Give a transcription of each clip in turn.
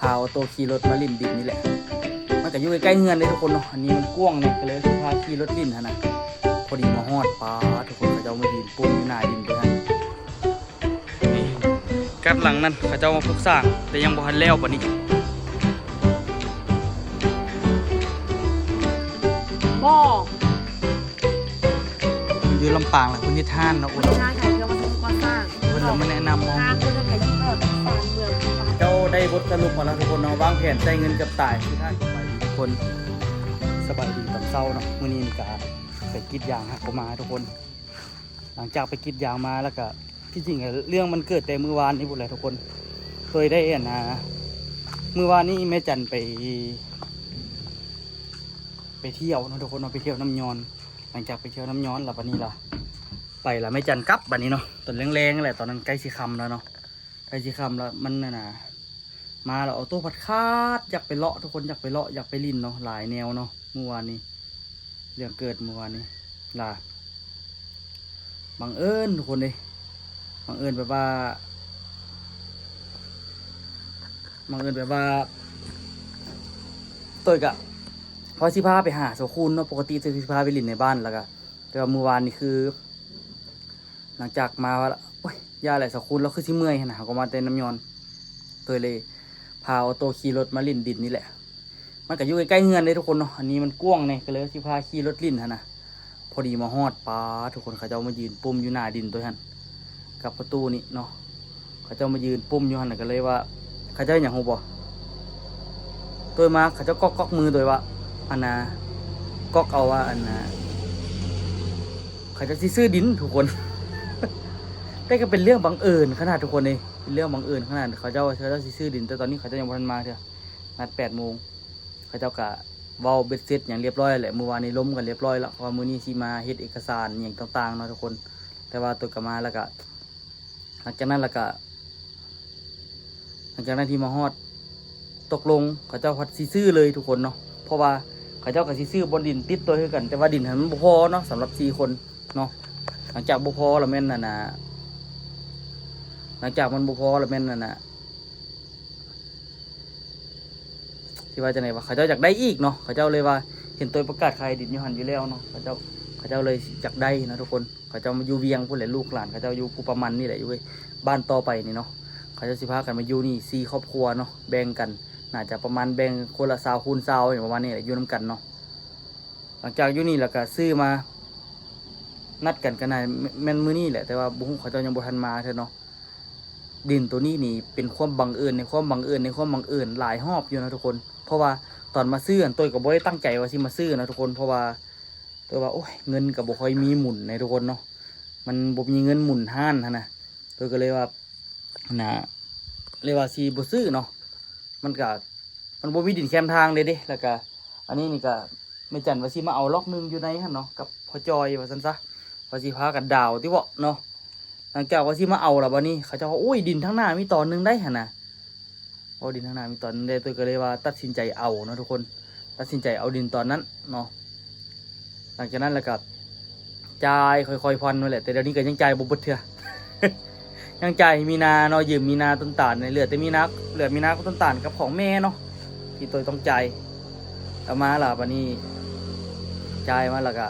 ພາອອໂຕ້ຂີ່ລົດມາຫຼິ້ນດິນນີ້ແຫຼະ. ມັນກະຢູ່ໃກ້ໆເຮືອນເດ້ທຸກຄົນເນາະ. ອັນນີ້ມັນກວ້າງແດ່ ກະເລີຍຊິພາຂີ່ລົດຫຼິ້ນຫັ້ນນະ. ພໍດີມາຮອດ ປາດ ທຸກຄົນ ເຂົາເຈົ້າມາຢືນປຸ້ມຢູ່ໜ້າດິນເບິ່ງຫັ້ນ. ນີ້ ກັດຫຼັງນັ້ນ ເຂົາເຈົ້າມາປຸກສ້າງ ແຕ່ຍັງບໍ່ທັນແລ້ວປານນີ້. ບໍ່ ຢູ່ລຳປາງລະ ເພິ່ນເຮັດຮ້ານເນາະ. ໂອ້ ເພິ່ນເຮັດຮ້ານຂາຍເຄື່ອງວັດສະດຸກໍ່ສ້າງ ເພິ່ນລະມາແນະນຳເຮົາ. ຮ້ານເພິ່ນກະຢູ່ແບບຊານເມືອງ. ເຈົ້າໄດ້ບົດສະຫຼຸບມາແລ້ວທຸກຄົນເນາະ. ວາງແຜນໃຊ້ເງິນເກືອບຕາຍ ສຸດທ້າຍໄປທຸກຄົນ. ສະບາຍດີຕອນເຊົ້າເນາະ. ມື້ນີ້ນີ້ກະໄປກຣີດຢາງຫາກໍມາທຸກຄົນ. ຫຼັງຈາກໄປກຣີດຢາງມາແລ້ວກະ ທີ່ຈິງເລື່ອງມັນເກີດແຕ່ມື້ວານນີ້ພຸ້ນແຫຼະທຸກຄົນ. ໂດຍໄດ້ອັນນາ ມື້ວານນີ້ແມ່ຈັນໄປ ໄປທ່ຽວເນາະທຸກຄົນເນາະ ໄປທ່ຽວນ້ຳຍອນ. ຫຼັງຈາກໄປທ່ຽວນ້ຳຍອນລະ ບາດນີ້ລະ ໄປລະແມ່ຈັນກັບບາດນີ້ເນາະ. ຕອນແລງໆຫັ້ນແຫຼະ ຕອນນັ້ນໃກ້ຊິຄ່ຳແລ້ວເນາະ ໃກ້ຊິຄ່ຳລະ ມັນອັນນາ ມາລະ ອອໂຕ້ພັດຂາດ. ຢາກໄປເລາະທຸກຄົນ ຢາກໄປເລາະ ຢາກໄປຫຼິ້ນເນາະ ຫຼາຍແນວເນາະ. ມື້ວານນີ້ ເລື່ອງເກີດມື້ວານນີ້ລະ ບັງເອີນທຸກຄົນເດ້. ບັງເອີນແບບວ່າ ບັງເອີນແບບວ່າ ໂຕຍກະ ເພາະຊິພາໄປຫາສາວຄູນເນາະ. ປົກກະຕິໂຕຍຊິພາໄປຫຼິ້ນໃນບ້ານ ລະກະ ແຕ່ວ່າມື້ວານນີ້ຄື ຫຼັງຈາກມາວ່າລະ ໂອ້ຍ ຢ່າແຫຼະ ສາວຄູນລາວຄືຊິເມື່ອຍຫັ້ນນະ. ເຮົາກໍມາແຕ່ນ້ຳຍອນ ໂຕຍເລີຍພາອອໂຕ້ຂີ່ລົດມາຫຼິ້ນດິນນີ້ແຫຼະ. ມັນກະຢູ່ໃກ້ໆເຮືອນເດ້ທຸກຄົນເນາະ. ອັນນີ້ມັນກວ້າງແດ່ ກະເລີຍຊິພາຂີ່ລົດຫຼິ້ນຫັ້ນນະ. ພໍດີມາຮອດ ປາດ ທຸກຄົນ ເຂົາເຈົ້າມາຢືນປຸ້ມຢູ່ໜ້າດິນໂຕຍຫັ້ນ ກັບປະຕູນີ້ເນາະ. ເຂົາເຈົ້າມາຢືນປຸ້ມຢູ່ຫັ້ນ ກະເລີຍວ່າ ເຂົາເຈົ້າເຮັດຫຍັງຮູ້ບໍ່? ໂຕຍມາ ເຂົາເຈົ້າກອກໆມືໂຕຍວ່າ ອັນນາ ກອກເອົາວ່າ ອັນນາ ເຂົາເຈົ້າຊິຊື້ດິນທຸກຄົນ. ແຕ່ກະເປັນເລື່ອງບັງເອີນຂະໜາດທຸກຄົນເດ ເປັນເລື່ອງບັງເອີນຂະໜາດ. ເຂົາເຈົ້າ ເຂົາເຈົ້າຊິຊື້ດິນ ແຕ່ຕອນນີ້ເຂົາເຈົ້າຍັງບໍ່ທັນມາເທື່ອ ນັດແປດໂມງ. ເຂົາເຈົ້າກະເວົ້າເບັດເສັດຫຍັງລຽບຮ້ອຍແຫຼະ. ມື້ວານນີ້ລົມກັນລຽບຮ້ອຍລະ ເພາະວ່າມື້ນີ້ຊິມາເຮັດເອກະສານຫຍັງຕ່າງໆເນາະທຸກຄົນ. ແຕ່ວ່າໂຕຍກະມາລະກະ ຫຼັງຈາກນັ້ນລະກະ ຫຼັງຈາກນັ້ນທີ່ມາຮອດ ຕົກລົງເຂົາເຈົ້າພັດຊິຊື້ເລີຍທຸກຄົນເນາະ. ເພາະວ່າເຂົາເຈົ້າກະຊິຊື້ບ່ອນດິນຕິດໂຕຍຄືກັນ ແຕ່ວ່າດິນຫັ້ນມັນບໍ່ພໍເນາະ ສຳລັບສີ່ຄົນເນາະ. ຫຼັງຈາກບໍ່ພໍລະແມ່ນອັນນາ ຫຼັງຈາກມັນບໍ່ພໍລະແມ່ນອັນນາ ຊິວ່າຈັ່ງໃດວະ ເຂົາເຈົ້າຢາກໄດ້ອີກເນາະ. ເຂົາເຈົ້າເລີຍວ່າ ເຫັນໂຕຍປະກາດຂາຍດິນຢູ່ຫັ້ນຢູ່ແລ້ວເນາະ ເຂົາເຈົ້າ ເຂົາເຈົ້າເລີຍຢາກໄດ້ເນາະທຸກຄົນ. ເຂົາເຈົ້າມາຢູ່ວຽງພຸ້ນແຫຼະ ລູກຫຼານເຂົາເຈົ້າຢູ່ພູປາມັນນີ້ແຫຼະ ຢູ່ບ້ານຕໍ່ໄປນີ້ເນາະ. ເຂົາເຈົ້າຊິພາກັນມາຢູ່ນີ້ສີ່ຄອບຄົວເນາະ ແບ່ງກັນ ໜ້າຈະປະມານແບ່ງຄົນລະຊາວຄູນຊາວຫຍັງປະມານນີ້ແຫຼະ ຢູ່ນຳກັນເນາະ. ຫຼັງຈາກຢູ່ນີ້ລະກະຊື້ມາ ນັດກັນກະໜ້າແມ່ນມື້ນີ້ແຫຼະ ແຕ່ວ່າບໍ່ຮູ້ ເຂົາເຈົ້າຍັງບໍ່ທັນມາເທື່ອເນາະ. ດິນໂຕນີ້ນີ້ເປັນຄວາມບັງເອີນໃນຄວາມບັງເອີນໃນຄວາມບັງເອີນຫຼາຍຮອບຢູ່ນະທຸກຄົນ. ເພາະວ່າຕອນມາຊື້ຫັ້ນ ໂຕຍກະບໍ່ໄດ້ຕັ້ງໃຈວ່າຊິມາຊື້ນະທຸກຄົນ ເພາະວ່າ ໂຕຍວ່າ ໂອ້ຍ ເງິນກະບໍ່ຄ່ອຍມີໝູນໃນທຸກຄົນເນາະ ມັນບໍ່ມີເງິນໝູນຮ້ານຫັ້ນນະ. ໂຕຍກະເລີຍວ່າ ນະ ເລີຍວ່າຊິບໍ່ຊື້ເນາະ ມັນກະ ມັນບໍ່ມີດິນແຄມທາງເດ້ເດ້. ລະກະ ອັນນີ້ນີ້ກະ ແມ່ຈັນວ່າຊິມາເອົາລັອກໜຶ່ງຢູ່ໃນຫັ້ນເນາະ ກັບພໍ່ຈ່ອຍວ່າຊັ້ນຊະ ວ່າຊິພາກັນດາວຕິເວາະເນາະ. ຫຼັງຈາກວ່າຊິມາເອົາລະບາດນີ້ ເຂົາເຈົ້າວ່າ ໂອ້ຍ ດິນທາງໜ້າມີຕອນໜຶ່ງໄດ໋ຫັ້ນນະ ເວົ້າດິນທາງໜ້າມີຕອນໜຶ່ງໄດ໋ ໂຕຍກະເລີຍວ່າຕັດສິນໃຈເອົາເນາະທຸກຄົນ ຕັດສິນໃຈເອົາດິນຕອນນັ້ນເນາະ. ຫຼັງຈາກນັ້ນລະກະ ຈ່າຍຄ່ອຍໆຜ່ອນໄປແຫຼະ ແຕ່ດຽວນີ້ກະຍັງຈ່າຍບໍ່ເບິດເທື່ອ ຍັງຈ່າຍມີນາເນາະ ຢືມມີນາຕົ້ນຕານ ເຫຼືອແຕ່ມີນາ ເຫຼືອມີນາກັບຕົ້ນຕານກັບຂອງແມ່ເນາະ ທີ່ໂຕຍຕ້ອງຈ່າຍ. ເອົາມາລະບາດນີ້ ຈ່າຍມາລະກະ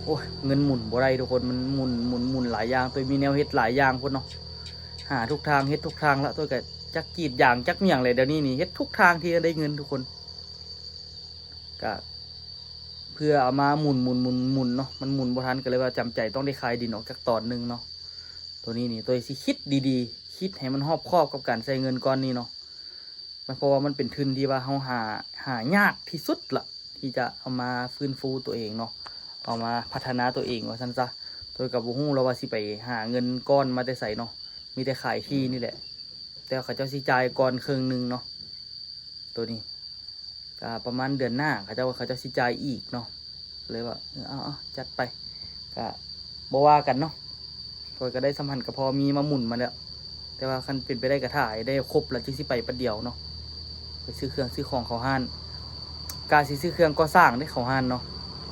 ໂອ້ຍ ເງິນໝູນບໍ່ໄດ້ທຸກຄົນ ມັນໝູນ ໝູນ ໝູນຫຼາຍຢ່າງ ໂຕຍມີແນວເຮັດຫຼາຍຢ່າງພຸ້ນເນາະ ຫາທຸກທາງ ເຮັດທຸກທາງລະ ໂຕຍກະຈັກກຣີດຢາງ ຈັກຫຍັງແຫຼະ ດຽວນີ້ນີ້ເຮັດທຸກທາງທີ່ຈະໄດ້ເງິນທຸກຄົນ ກະ ເພື່ອເອົາມາໝູນ ໝູນ ໝູນ ໝູນເນາະ ມັນໝູນບໍ່ທັນ ກະເລີຍວ່າຈຳໃຈຕ້ອງໄດ້ຂາຍດິນອອກຈັກຕອນໜຶ່ງເນາະ. ໂຕນີ້ນີ້ ໂຕຍຊິຄິດດີໆ ຄິດໃຫ້ມັນຮອບຄອບກັບການໃຊ້ເງິນກ້ອນນີ້ເນາະ ມັນ ເພາະວ່າມັນເປັນທຶນທີ່ວ່າເຮົາຫາ ຫາຍາກທີ່ສຸດລະ ທີ່ຈະເອົາມາຟື້ນຟູໂຕເອງເນາະ ເອົາມາພັດທະນາໂຕເອງວ່າຊັ້ນຊະ. ໂຕຍກະບໍ່ຮູ້ລະວ່າຊິໄປຫາເງິນກ້ອນມາແຕ່ໃສເນາະ ມີແຕ່ຂາຍທີ່ນີ້ແຫຼະ ແຕ່ວ່າເຂົາເຈົ້າຊິຈ່າຍກ່ອນເຄິ່ງໜຶ່ງເນາະ ໂຕນີ້ ກະປະມານເດືອນໜ້າ ເຂົາເຈົ້າ ເຂົາເຈົ້າຊິຈ່າຍອີກເນາະ ເລີຍວ່າ ເອີ ເອົາ ເອົາ ຈັດໄປ ກະບໍ່ວ່າກັນເນາະ. ຂ້ອຍກະໄດ້ສ່ຳຫັ້ນກະພໍມີມາໝູນມາແລ້ວ ແຕ່ວ່າຄັນເປັນໄປໄດ້ກະຖ້າໃຫ້ໄດ້ຄົບລະຈຶ່ງຊິໄປບາດດຽວເນາະ ໄປຊື້ເຄື່ອງຊື້ຂອງເຂົ້າຮ້ານ ກະຊິຊື້ເຄື່ອງກໍ່ສ້າງເດ້ເຂົ້າຮ້ານເນາະ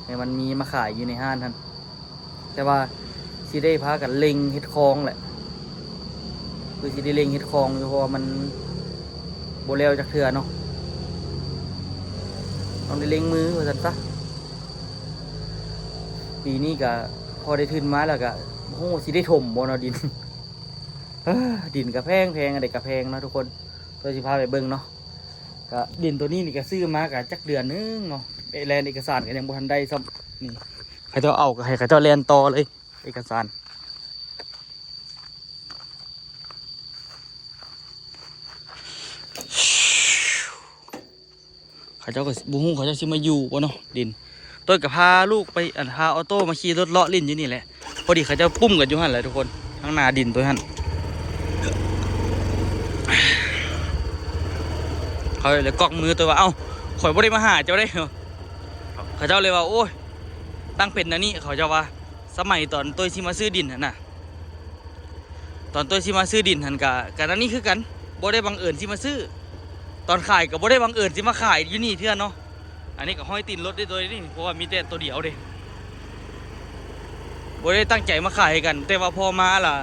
ໃຫ້ມັນມີມາຂາຍຢູ່ໃນຮ້ານຫັ້ນ. ແຕ່ວ່າຊິໄດ້ພາກັນເລັ່ງເຮັດຄອງແຫຼະ ຄືຊິໄດ້ເລັ່ງເຮັດຄອງຢູ່ ເພາະວ່າມັນ ບໍ່ແລ້ວຈັກເທື່ອເນາະ ຕ້ອງໄດ້ເລັ່ງມືວ່າຊັ້ນຊະ. ປີນີ້ກະພໍໄດ້ທຶນມາແລ້ວກະບໍ່ຮູ້ວ່າຊິໄດ້ຖົມບໍ່ເນາະດິນ. ເອີ ດິນກະແພງໆ ອັນໃດກະແພງເນາະທຸກຄົນ. ໂຕຊິພາໄປເບິ່ງເນາະ ກະດິນໂຕນີ້ນີ້ກະຊື້ມາກະຈັກເດືອນໜຶ່ງເນາະ ແລ່ນເອກະສານກະຍັງບໍ່ທັນໄດ້ຊ້ຳ. ນີ້ເຂົາເຈົ້າເອົາ ກະໃຫ້ເຂົາເຈົ້າແລ່ນຕໍ່ເລີຍ ເອກະສານ. ເຂົາເຈົ້າກະບໍ່ຮູ້ເຂົາເຈົ້າຊິມາຢູ່ບໍ່ເນາະດິນ. ໂຕຍກະພາລູກໄປ ອັນ ພາອໍໂຕ້ມາຂີ່ລົດເລາະຫຼິ້ນຢູ່ນີ້ແຫຼະ. ພໍດີເຂົາເຈົ້າປຸ້ມກັນຢູ່ຫັ້ນແຫຼະທຸກຄົນ ທາງໜ້າດິນໂຕຍຫັ້ນ. ເຂົາເລີຍກວັກມືໂຕຍວ່າ ເອົ້າ ຂ້ອຍບໍ່ໄດ້ມາຫາເຈົ້າເດ້. ເຂົາເຈົ້າເລີຍວ່າ ໂອ້ຍ ຕັ້ງເປັນແນວນີ້ ເຂົາເຈົ້າວ່າ ສະໄໝຕອນໂຕຍຊິມາຊື້ດິນຫັ້ນນະ ຕອນໂຕຍຊິມາຊື້ດິນຫັ້ນກະ ກະອັນນີ້ຄືກັນ ບໍ່ໄດ້ບັງເອີນຊິມາຊື້. ຕອນຂາຍກະບໍ່ໄດ້ບັງເອີນຊິມາຂາຍຢູ່ນີ້ເທື່ອເນາະ. ອັນນີ້ກະຫ້ອຍຕີນລົດໄດ້ໂຕຍນີ້ ເພາະວ່າມີແຕ່ໂຕດຽວເດ້ ບໍ່ໄດ້ຕັ້ງໃຈມາຂາຍໃຫ້ກັນ ແຕ່ວ່າພໍມາລະ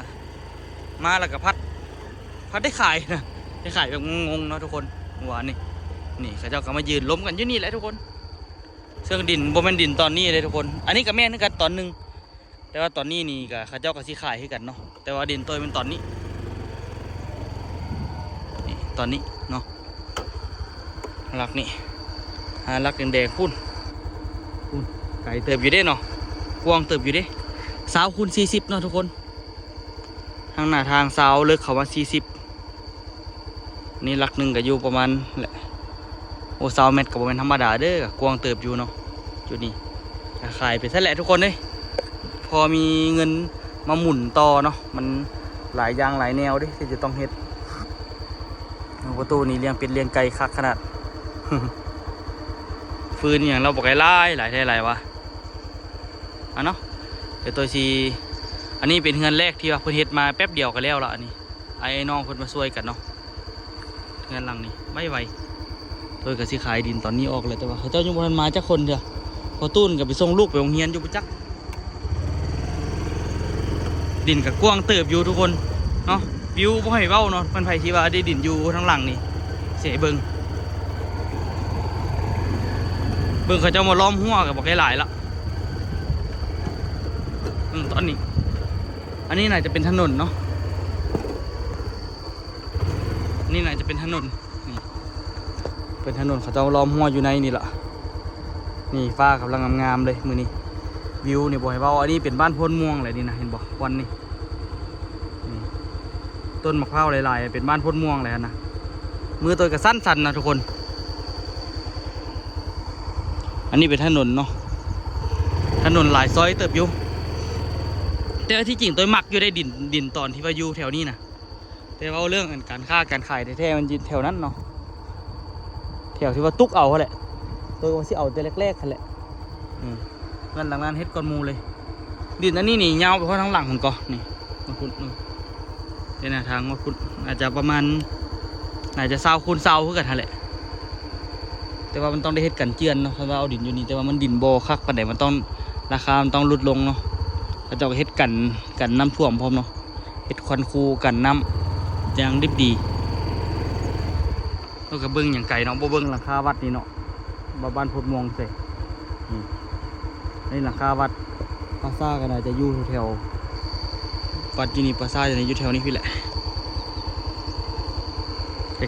ມາລະກະພັດ ພັດໄດ້ຂາຍນະ ໄດ້ຂາຍແບບງົງໆເນາະທຸກຄົນ. ເມື່ອວານນີ້ ນີ້ເຂົາເຈົ້າກະມາຢືນລົມກັນຢູ່ນີ້ແຫຼະທຸກຄົນ. ເຊິ່ງດິນບໍ່ແມ່ນດິນຕອນນີ້ເດ້ທຸກຄົນ ອັນນີ້ກະແມ່ນຄືກັນຕອນໜຶ່ງ ແຕ່ວ່າຕອນນີ້ນີ້ກະເຂົາເຈົ້າກະຊິຂາຍຄືກັນເນາະ ແຕ່ວ່າດິນໂຕຍແມ່ນຕອນນີ້ ນີ້ຕອນນີ້ເນາະ ຫຼັກນີ້ ຫາຫຼັກແດງໆພຸ້ນ ພຸ້ນ ໄກເຕີບຢູ່ເດ້ເນາະ ກວ້າງເຕີບຢູ່ເດ້ ຊາວຄູນສີ່ສິບເນາະທຸກຄົນ. ທາງໜ້າທາງຊາວ ເລິກເຂົ້າມາສີ່ສິບ ນີ້ຫຼັກໜຶ່ງກະຢູ່ປະມານແຫຼະ ໂອ້ ຊາວແມັດກະບໍ່ແມ່ນທຳມະດາເດີ ກະກວ້າງເຕີບຢູ່ເນາະ. ຈຸດນີ້ກະຂາຍໄປຊັ້ນແຫຼະທຸກຄົນເອີຍ ພໍມີເງິນມາໝູນຕໍ່ເນາະ ມັນຫຼາຍຢ່າງຫຼາຍແນວເດ້ທີ່ຈະຕ້ອງເຮັດ. ປະຕູນີ້ລ້ຽງເປັດລ້ຽງໄກ່ຄັກຂະໜາດ ຟືນອີ່ຫຍັງລາວບໍ່ໄກຫຼາຍ ຫຼາຍແທ້ຫຼາຍວ່າ. ອ່ະເນາະ ດຽວໂຕຍຊິ ອັນນີ້ເປັນເຮືອນແລກທີ່ວ່າເພິ່ນເຮັດມາແປັບດຽວກະແລ້ວລະ ອັນນີ້ອ້າຍນ້ອງເພິ່ນມາຊ່ວຍກັນເນາະ ເຮືອນຫຼັງນີ້ໄວໆ. ໂຕຍກະຊິຂາຍດິນຕອນນີ້ອອກແລ້ວ ແຕ່ວ່າເຂົາເຈົ້າຍັງບໍ່ທັນມາຈັກຄົນເທື່ອ ພໍ່ຕູ້ນກະໄປສົ່ງລູກໄປໂຮງຮຽນຢູ່ບໍ່ຈັກ. ດິນກະກວ້າງເຕີບຢູ່ທຸກຄົນເນາະ ວິວບໍ່ໃຫ້ເວົ້າເນາະ. ເພິ່ນໃຜທີ່ວ່າໄດ້ດິນຢູ່ທາງຫຼັງນີ້ ຊິໃຫ້ເບິ່ງ ເບິ່ງເຂົາເຈົ້າມາລ້ອມຮົ້ວກະບໍ່ໄກຫຼາຍລະ. ອືມ ຕອນນີ້ ອັນນີ້ໜ້າຈະເປັນຖະໜົນເນາະ ນີ້ໜ້າຈະເປັນຖະໜົນ ນີ້ເປັນຖະໜົນ ເຂົາເຈົ້າລ້ອມຮົ້ວຢູ່ໃນນີ້ລະ. ນີ້ຟ້າກຳລັງງາມໆເລີຍມື້ນີ້ ວິວນີ້ບໍ່ໃຫ້ເວົ້າ. ອັນນີ້ເປັນບ້ານໂພນມ່ວງແຫຼະນີ້ນະ ເຫັນບໍ່ ບ່ອນນີ້ ນີ້ ຕົ້ນໝາກພ້າວຫຼາຍໆ ເປັນບ້ານໂພນມ່ວງແຫຼະຫັ້ນນະ. ມືໂຕຍກະສັ່ນໆນະທຸກຄົນ. ອັນນີ້ເປັນຖະໜົນເນາະ ຖະໜົນຫຼາຍຊອຍເຕີບຢູ່ ແຕ່ທີ່ຈິງໂຕຍມັກຢູ່ໄດ໋ ດິນ ດິນຕອນທີ່ວ່າຢູ່ແຖວນີ້ນະ. ແຕ່ເວົ້າເລື່ອງອັນການຄ້າການຂາຍແທ້ໆ ມັນຢູ່ແຖວນັ້ນເນາະ ແຖວທີ່ວ່າຕຸກເອົາຫັ້ນແຫຼະ. ໂຕຍວ່າຊິເອົາແຕ່ແລກໆຫັ້ນແຫຼະ. ອືມ ເຮືອນຫຼັງນັ້ນເຮັດກ່ອນໝູ່ເລີຍ. ດິນອັນນີ້ນີ້ຍາວໄປຮອດທາງຫຼັງພຸ້ນກໍ ນີ້ ມາພຸ້ນ ເອີ ເດນະ ທາງມາພຸ້ນ ອາດຈະປະມານ ໜ້າຈະຊາວຄູນຊາວຄືກັນຫັ້ນແຫຼະ. ແຕ່ວ່າມັນຕ້ອງໄດ້ເຮັດກັນເຈື່ອນເນາະ ຄັນວ່າເອົາດິນຢູ່ນີ້ ແຕ່ວ່າມັນດິນບໍ່ຄັກປານໃດ ມັນຕ້ອງ ລາຄາມັນຕ້ອງຫຼຸດລົງເນາະ. ເຂົາເຈົ້າກະເຮັດກັນ ກັນນ້ຳຖ້ວມພ້ອມເນາະ ເຮັດຄັນຄູກັນນ້ຳຢ່າງດິບດີ. ເຮົາກະເບິ່ງຫຍັງໄກເນາະ ບໍ່ເບິ່ງຫຼັງຄາວັດນີ້ເນາະ ວ່າບ້ານໂພນມ່ວງໃສ. ນີ້ ອັນນີ້ຫຼັງຄາວັດ ປາສາດກະໜ້າຈະຢູ່ແຖວ ວັດຢູ່ນີ້ ປາສາດຢູ່ນີ້ ຢູ່ແຖວນີ້ພີ້ແຫຼະ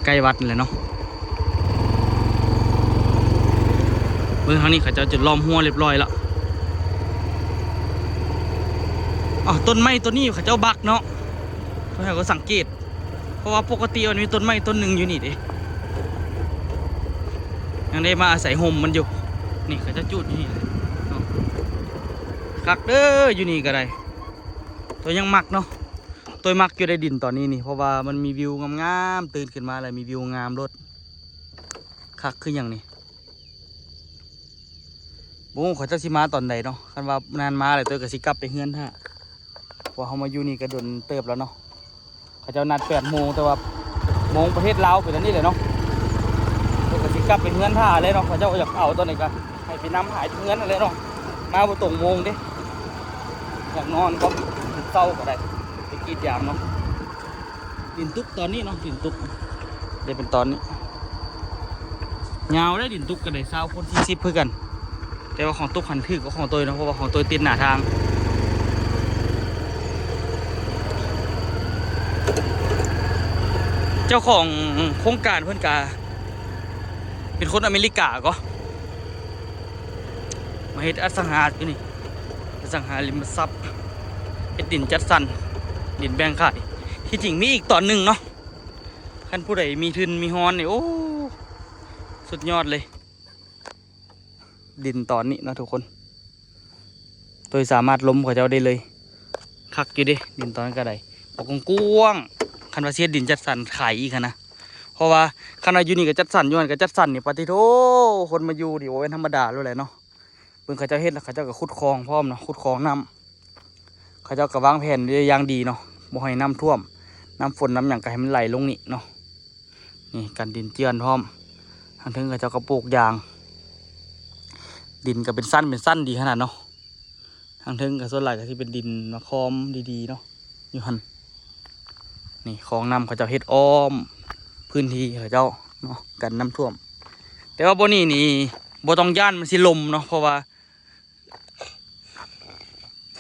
ໃກ້ໆວັດນີ້ແຫຼະເນາະ. ເບິ່ງທາງນີ້ ເຂົາເຈົ້າຈະລ້ອມຮົ້ວຮຽບຮ້ອຍລະ. ອ້າວ ຕົ້ນໄມ້ຕົ້ນນີ້ເຂົາເຈົ້າບັກເນາະ ເຮົາກະສັງເກດ ເພາະວ່າປົກກະຕິມັນມີຕົ້ນໄມ້ຕົ້ນໜຶ່ງຢູ່ນີ້ເດ້ ຍັງໄດ້ມາອາໄສຮົ່ມມັນຢູ່. ນີ້ເຂົາເຈົ້າຈູດຢູ່ນີ້ເນາະ ຄັກເດີ ຢູ່ນີ້ກະໄດ້. ໂຕຍຍັງມັກເນາະ ໂຕຍມັກຢູ່ໃນດິນຕອນນີ້ນີ້ ເພາະວ່າມັນມີວິວງາມໆ ຕື່ນຂຶ້ນມາແລ້ວມີວິວງາມໂລດ ຄັກຄືຫຍັງນີ້. ບໍ່ຮູ້ເຂົາເຈົ້າຊິມາຕອນໃດເນາະ ຄັນວ່ານານມາແລ້ວໂຕຍກະຊິກັບໄປເຮືອນຖ້າ ເພາະເຮົາມາຢູ່ນີ້ກະດົນເຕີບແລ້ວເນາະ. ເຂົາເຈົ້ານັດແປດໂມງ ແຕ່ວ່າໂມງປະເທດລາວເປັນອັນນີ້ແຫຼະເນາະ ເພິ່ນກະຊິກັບໄປເຮືອນຖ້າແຫຼະເນາະ. ເຂົາເຈົ້າຢາກເອົາຕອນໃດກະໃຫ້ໄປນຳຫາຢູ່ເຮືອນຫັ້ນແຫຼະເນາະ ມາບໍ່ຕົງໂມງເດ້. ຢາກນອນກໍເຊົ້າກະໄດ້ ໄປກຣີດຢາງເນາະ. ດິນຕຸກຕອນນີ້ເນາະ ດິນຕຸກ ໄດ້ເປັນຕອນນີ້ ຍາວໄດ໋ ດິນຕຸກກໍໄດ້ຊາວຄົນ ສີ່ສິບຄືກັນ ແຕ່ວ່າຂອງຕຸກຫັ້ນຖືກກວ່າຂອງໂຕຍເນາະ ເພາະວ່າຂອງໂຕຍຕິດໜ້າທາງ. ເຈົ້າຂອງໂຄງການເພິ່ນກະເປັນຄົນອາເມລິກາກໍ ມາເຮັດອະສັງຫາຢູ່ນີ້ ອະສັງຫາລິມະຊັບ ເຮັດດິນຈັດສັນ ດິນແບ່ງຂາຍ. ທີ່ຈິງມີອີກຕອນໜຶ່ງເນາະ ຄັນຜູ້ໃດມີທຶນມີຮອນນີ້ ໂອ້ ສຸດຍອດເລີຍ ດິນຕອນນີ້ເນາະທຸກຄົນ ໂດຍສາມາດລົມເຂົາເຈົ້າໄດ້ເລີຍ. ຄັກຢູ່ເດ້ ດິນຕອນນັ້ນກໍໄດ້ ບໍ່ກວ້າງໆ ຄັນວ່າຊິເຮັດດິນຈັດສັນຂາຍອີກຫັ້ນນະ. ເພາະວ່າຄັນວ່າຢູ່ນີ້ກໍຈັດສັນ ຢູ່ຫັ້ນກໍຈັດສັນນີ້ ປາຕິໂທ ຄົນມາຢູ່ນີ້ບໍ່ແມ່ນທຳມະດາໂລດແຫຼະເນາະ. ເບິ່ງເຂົາເຈົ້າເຮັດແລ້ວ ເຂົາເຈົ້າກໍຂຸດຄອງພ້ອມເນາະ ຂຸດຄອງນ້ຳ ເຂົາເຈົ້າກໍວາງແຜນໄວ້ຢ່າງດີເນາະ ບໍ່ໃຫ້ນ້ຳຖ້ວມ ນ້ຳຝົນນ້ຳຫຍັງກໍໃຫ້ມັນໄຫຼລົງນີ້ເນາະ. ນີ້ກັນດິນເຈື່ອນພ້ອມ ທາງເທິງເຂົາເຈົ້າກໍປູກຢາງ ດິນກໍເປັນຊັ້ນເປັນຊັ້ນດີຂະໜາດເນາະ. ທາງເທິງກໍສ່ວນຫຼາຍກໍຊິເປັນດິນໝາກຄອມດີໆເນາະ ຢູ່ຫັ້ນ. ນີ້ຄອງນ້ຳເຂົາເຈົ້າເຮັດອ້ອມພື້ນທີ່ເຂົາເຈົ້າເນາະ ກັນນ້ຳຖ້ວມ. ແຕ່ວ່າບ່ອນນີ້ນີ້ບໍ່ຕ້ອງຢ້ານມັນຊິຫຼົ່ມເນາະ ເພາະວ່າ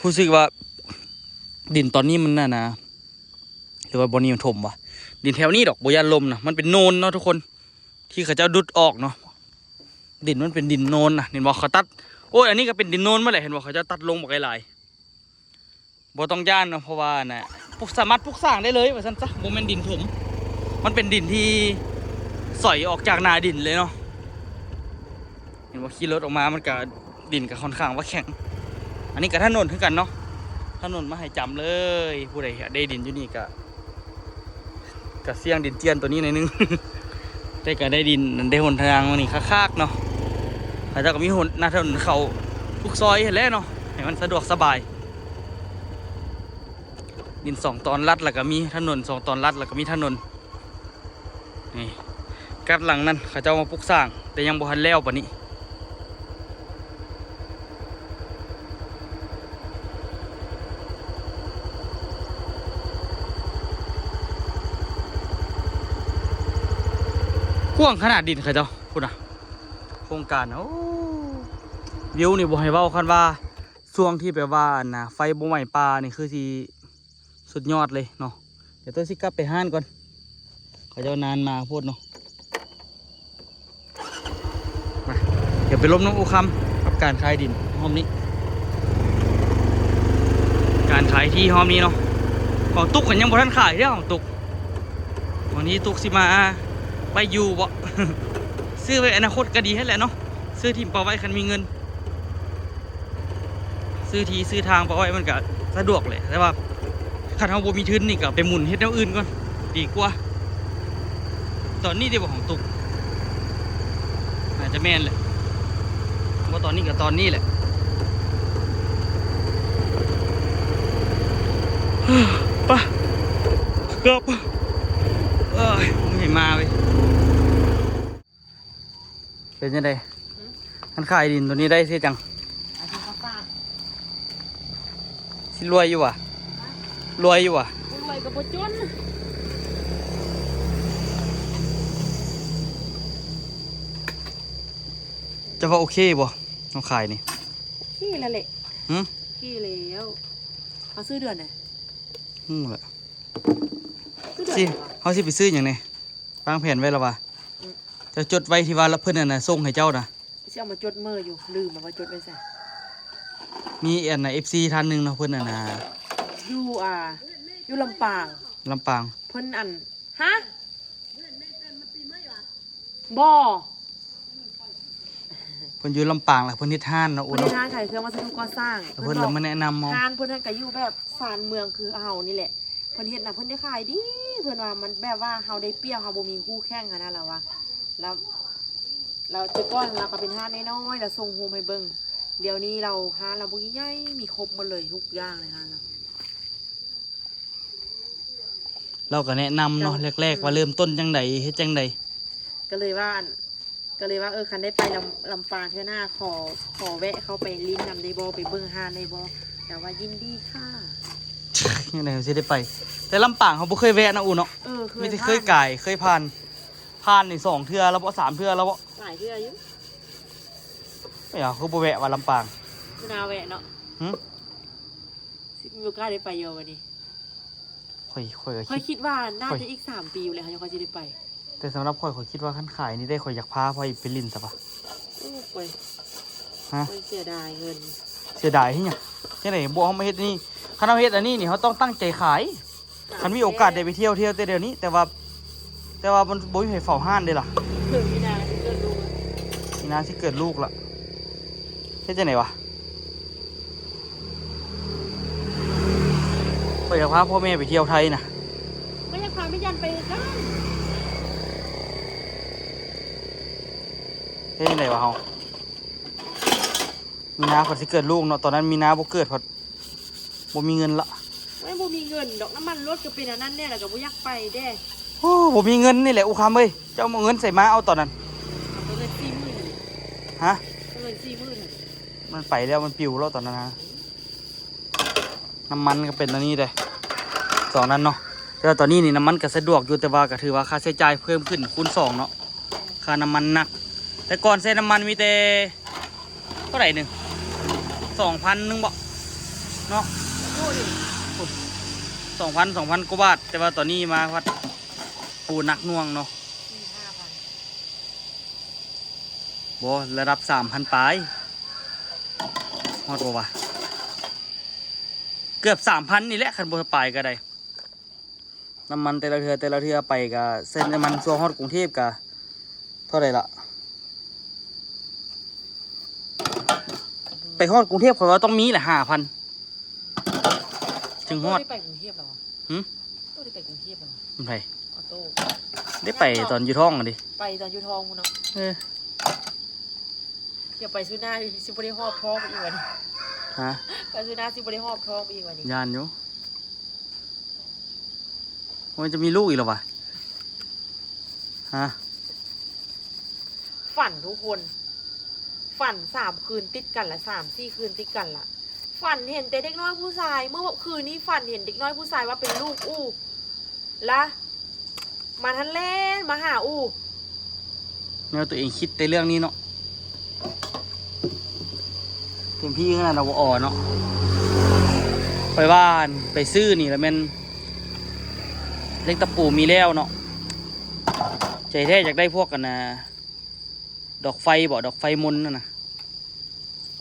ຮູ້ສຶກວ່າດິນຕອນນີ້ມັນນັ້ນນະ ຫຼືວ່າບ່ອນນີ້ມັນຖົມວະ ດິນແຖວນີ້ດອກ ບໍ່ຢ້ານຫຼົ່ມນະ ມັນເປັນໂນນເນາະທຸກຄົນ ທີ່ເຂົາເຈົ້າດຸດອອກເນາະ. ດິນມັນເປັນດິນໂນນນະ ເຫັນບໍ່ ເຂົາຕັດ ໂອ້ຍ ອັນນີ້ກໍເປັນດິນໂນນໝົດແຫຼະ ເຫັນບໍ່ ເຂົາເຈົ້າຕັດລົງບັກຫຼາຍໆ ບໍ່ຕ້ອງຢ້ານເນາະ ເພາະວ່ານະ ປູກ ສາມາດປູກສ້າງໄດ້ເລີຍວ່າຊັ້ນຊະ ບໍ່ແມ່ນດິນຖົມ ມັນເປັນດິນທີ່ສອຍອອກຈາກໜ້າດິນເລີຍເນາະ. ເຫັນບໍ່ ຂີ່ລົດອອກມາ ມັນກະ ດິນກະຄ່ອນຂ້າງວ່າແຂງ. ອັນນີ້ກະຖະໜົນຄືກັນເນາະ ຖະໜົນມະຫາໄຮຈຳເລີຍ. ຜູ້ໃດຢາກໄດ້ດິນຢູ່ນີ້ກະ ກະສ່ຽງດິນເຈື່ອນໂຕນີ້ໜ້ອຍໜຶ່ງ ແຕ່ກະໄດ້ດິນ ໄດ້ຫົນທາງນີ້ຄັກໆເນາະ. ເຂົາເຈົ້າກໍມີຫົນ ໜ້າຖະໜົນເຂົ້າທຸກຊອຍຫັ້ນແຫຼະເນາະ ໃຫ້ມັນສະດວກສະບາຍ. ດິນສອງຕອນລັດ ແລ້ວກໍມີຖະໜົນ ສອງຕອນລັດ ແລ້ວກໍມີຖະໜົນ. ນີ້ກັດຫຼັງນັ້ນ ເຂົາເຈົ້າມາປຸກສ້າງ ແຕ່ຍັງບໍ່ທັນແລ້ວປານນີ້. ກວ້າງຂະໜາດດິນເຂົາເຈົ້າພຸ້ນນະ ໂຄງການ. ໂອ້ ວິວນີ້ບໍ່ໃຫ້ເວົ້າ ຄັນວ່າຊ່ວງທີ່ແບບວ່າ ອັນນະ ໄຟບໍ່ໄໝ້ປ່ານີ້ ຄືຊິ ສຸດຍອດເລີຍເນາະ. ດຽວໂຕຊິກັບໄປຮ້ານກ່ອນ ເຂົາເຈົ້ານານມາໂພດເນາະ. ມາ ດຽວໄປລົມນຳອູຄຳກັບການຂາຍດິນຮອບນີ້ ການຂາຍທີ່ຮອບນີ້ເນາະ. ຂອງຕຸກກໍຍັງບໍ່ທັນຂາຍເດ້ ຂອງຕຸກ ວັນນີ້ຕຸກຊິມາໄປຢູ່ບໍ່ ຊື້ໄວ້ອະນາຄົດກໍດີຫັ້ນແຫຼະເນາະ ຊື້ຖິ້ມປະໄວ້ຄັນມີເງິນ. ຊື້ທີ່ຊື້ທາງປະໄວ້ມັນກະສະດວກແຫຼະ ແຕ່ວ່າຄັນເຮົາບໍ່ມີທຶນນີ້ກະໄປໝູນເຮັດແນວອື່ນກ່ອນດີກວ່າ. ຕອນນີ້ເດບໍ່ ຂອງຕຸກ ໜ້າຈະແມ່ນແຫຼະ ບໍ່ຕອນນີ້ກະຕອນນີ້ແຫຼະ. ປະ ເກືອບ ເອີຍ ເມື່ອຍມາເວີຍ. ເປັນຈັ່ງໃດ? ຫືມ? ຄັນຂາຍດິນໂຕນີ້ໄດ້ຊິຈັ່ງ? ອາ ຊິລວຍຢູ່ຫວາ? ຮະ? ລວຍຢູ່ຫວາ? ບໍ່ລວຍກໍບໍ່ຈົນ. ຈະວ່າໂອເຄບໍ່? ເຮົາຂາຍນີ້ ໂອເຄແລ້ວແຫຼະ. ຫືມ? ໂອເຄແລ້ວ. ເຮົາຊື້ເດືອນໃດ? ຮູ້ແຫຼະ. ຊື້ເດືອນໃດຫວາ? ຊິ ເຮົາຊິໄປຊື້ຫຍັງແດ່? ວາງແຜນໄວ້ແລ້ວວ່າ ອືມ ຈະຈົດໄວ້ທີ່ວ່າເພິ່ນ ອັນນະ ສົ່ງໃຫ້ເຈົ້ານະ. ຊິເອົາມາຈົດເມີຢູ່ ລືມແລ້ວວ່າຈົດໄວ້ໃສ. ມີ ອັນນະ ເອັຟຊີ ທ່ານໜຶ່ງເນາະ ເພິ່ນ ອັນນະ ຢູ່ ອ່າ ຢູ່ລຳປາງ. ລຳປາງ. ເພິ່ນ ອັນ ຮະ? ບໍ່. ເພິ່ນຢູ່ລຳປາງ ແລ້ວເພິ່ນເຮັດຮ້ານເນາະ ໂອ້ ເພິ່ນເຮັດຮ້ານຂາຍເຄື່ອງວັດສະດຸກໍ່ສ້າງ. ແລ້ວເພິ່ນ ເພິ່ນ ລະມາແນະນຳເຮົາ. ຮ້ານເພິ່ນຫັ້ນກະຢູ່ແບບຊານເມືອງຄືເຮົານີ້ແຫຼະ. ເພິ່ນເຮັດນະ ເພິ່ນໄດ້ຂາຍດີ ເພິ່ນວ່າມັນແບບວ່າເຮົາໄດ້ປຽບ ເຮົາບໍ່ມີຄູ່ແຂ່ງຫັ້ນນະ ລາວວ່າ. ລາວ ລາວແຕ່ກ່ອນລາວກະເປັນຮ້ານນ້ອຍໆ ລາວສົ່ງຮູບໃຫ້ເບິ່ງ. ດຽວນີ້ລາວ ຮ້ານລາວບໍ່ໃຫຍ່ ມີຄົບໝົດເລີຍ ທຸກຢ່າງໃນຮ້ານລາວ. ລາວກະແນະນຳເນາະ ແລກໆ ວ່າເລີ່ມຕົ້ນຈັ່ງໃດ ເຮັດຈັ່ງໃດ. ກະເລີຍວ່າ ອັນ ກະເລີຍວ່າ ເອີ ຄັນໄດ້ໄປລຳ ລຳປາງເທື່ອໜ້າ ຂໍ ຂໍແວະເຂົ້າໄປຫຼິ້ນນຳໄດ້ບໍ່ ໄປເບິ່ງຮ້ານໄດ້ບໍ່. ລາວວ່າຍິນດີຄ່ະ. ຈັ່ງໃດເຮົາຊິໄດ້ໄປ? ແຕ່ລຳປາງເຮົາບໍ່ເຄີຍແວະເນາະ ອູເນາະ. ເອີ ເຄີຍ ມີແຕ່ເຄີຍກາຍ ເຄີຍຜ່ານ. ຜ່ານນີ້ສອງເທື່ອແລ້ວບໍ່ ສາມເທື່ອແລ້ວບໍ່? ຫຼາຍເທື່ອຢູ່. ເອີຍ ຄືບໍ່ແວະວ່າລຳປາງ? ບໍ່ໜ້າແວະເນາະ. ຫື? ຊິມີໂອກາດໄດ້ໄປຢູ່ບັດນີ້. ຂ້ອຍ ຂ້ອຍກໍ ຂ້ອຍ ຄິດ ຄິດວ່າໜ້າ ຂ້ອຍ ຈະອີກສາມປີຢູ່ແຫຼະ ຂ້ອຍຈັ່ງຄ່ອຍຊິໄດ້ໄປ. ແຕ່ສຳລັບຂ້ອຍ ຂ້ອຍຄິດວ່າຄັນຂາຍນີ້ໄດ້ ຂ້ອຍຢາກພາຂ້ອຍໄປຫຼິ້ນຊະປະ. ໂອ້ ຂ້ອຍ ຮະ? ຂ້ອຍເສຍດາຍເງິນ. ເສຍດາຍເຮັດຫຍັງ? ຈັ່ງໃດບໍ່ເອົາມາເຮັດນີ້? ຄັນເຮົາເຮັດອັນນີ້ນີ້ ເຮົາຕ້ອງຕັ້ງໃຈຂາຍ. ຄັນມີໂອກາດໄດ້ໄປທ່ຽວ ທ່ຽວແຕ່ດຽວນີ້ ແຕ່ວ່າ ແຕ່ວ່າມັນບໍ່ມີໃຜເຝົ້າຮ້ານເດ້ລະ. ເດືອນມີນາຊິເກີດລູກລະ ມີນາຊິເກີດລູກລະ. ເຮັດຈັ່ງໃດວະ? ຂ້ອຍຢາກພາພໍ່ແມ່ໄປທ່ຽວໄທນະ. ຂ້ອຍຢາກພາແມ່ຢັນໄປຄືກັນ. ເຮັດຈັ່ງໃດວະເຮົາ? ມີນາເພິ່ນຊິເກີດລູກເນາະ ຕອນນັ້ນມີນາບໍ່ເກີດ ເພິ່ນບໍ່ມີເງິນລະ. ໂອ້ຍ ບໍ່ມີເງິນດອກ ນ້ຳມັນລົດກໍເປັນອັນນັ້ນແດ່ ແລ້ວກໍບໍ່ຢາກໄປແດ່. ໂອ້ ບໍ່ມີເງິນນີ້ແຫຼະ ອູຄຳເອີຍ ເຈົ້າເອົາເງິນໃສມາເອົາຕອນນັ້ນ? ເອົາເງິນສີ່ໝື່ນຫັ້ນ. ຮະ? ເອົາເງິນສີ່ໝື່ນຫັ້ນ. ມັນໄປແລ້ວ ມັນປິວແລ້ວຕອນນັ້ນນະ. ນ້ຳມັນກໍເປັນອັນນີ້ເດ້ ສອງນັ້ນເນາະ. ແຕ່ວ່າຕອນນີ້ນີ້ນ້ຳມັນກໍສະດວກຢູ່ ແຕ່ວ່າກໍຖືວ່າຄ່າໃຊ້ຈ່າຍເພີ່ມຂຶ້ນຄູນສອງເນາະ. ຄ່ານ້ຳມັນໜັກ ແຕ່ກ່ອນໃຊ້ນ້ຳມັນມີແຕ່ເທົ່າໃດໜຶ່ງ ສອງພັນໜຶ່ງບໍເນາະ. ໂອ້ຍ ສອງພັນ ສອງພັນກວ່າບາດ ແຕ່ວ່າຕອນນີ້ມາພັດ ໂອ້ ໜັກໜ່ວງເນາະ. ສີ່ຫ້າພັນ ບໍ່ ລະດັບສາມພັນປາຍ ຮອດບໍ່ວະ? ເກືອບສາມພັນນີ້ແຫຼະ ຄັນບໍ່ປາຍກໍໄດ້. ນ້ຳມັນແຕ່ລະເທື່ອ ແຕ່ລະເທື່ອໄປກະ ເສັ້ນນ້ຳມັນຊ່ວງຮອດກຸງເທບກະເທົ່າໃດລະ? ໄປຮອດກຸງເທບຂ້ອຍວ່າຕ້ອງມີແຫຼະຫ້າພັນ ຈຶ່ງຮອດ. ໂຕ້ໄດ້ໄປກຸງເທບແລ້ວຫວາ? ຫື? ໂຕ້ໄດ້ໄປກຸງເທບແລ້ວຫວາ? ໃຜ? ອອໂຕ້ ໄດ້ໄປຕອນຢູ່ທ້ອງຫັ້ນເດ. ໄປຕອນຢູ່ທ້ອງພຸ້ນເນາະ. ເອີ ຢ່າໄປສູ່ໜ້າຊິບໍ່ໄດ້ຫອບທ້ອງອີກຫວານີ້? ຮະ? ໄປສູ່ໜ້າຊິບໍ່ໄດ້ຫອບທ້ອງອີກຫວານີ້? ຢ້ານຢູ່. ໂອ້ຍ ຈະມີລູກອີກແລ້ວຫວາ? ຮະ? ຝັນທຸກຄົນ ຝັນສາມຄືນຕິດກັນລະ ສາມສີ່ຄືນຕິດກັນລະ ຝັນເຫັນແຕ່ເດັກນ້ອຍຜູ້ຊາຍ. ເມື່ອຄືນນີ້ຝັນເຫັນເດັກນ້ອຍຜູ້ຊາຍວ່າເປັນລູກອູ້ ລະ ມັນຫັ້ນແລ່ນມາຫາອູ້. ແນວຕົວເອງຄິດແຕ່ເລື່ອງນີ້ເນາະ. ເປັນພີ່ຂະໜາດລາວບໍ່ອໍເນາະ. ຂ້ອຍວ່າໄປຊື້ນີ້ລະແມ່ນເຫຼັກຕະປູມີແລ້ວເນາະ. ໃຈແທ້ຢາກໄດ້ພວກອັນນ່າ ດອກໄຟບໍ ດອກໄຟມົນຫັ້ນນະ.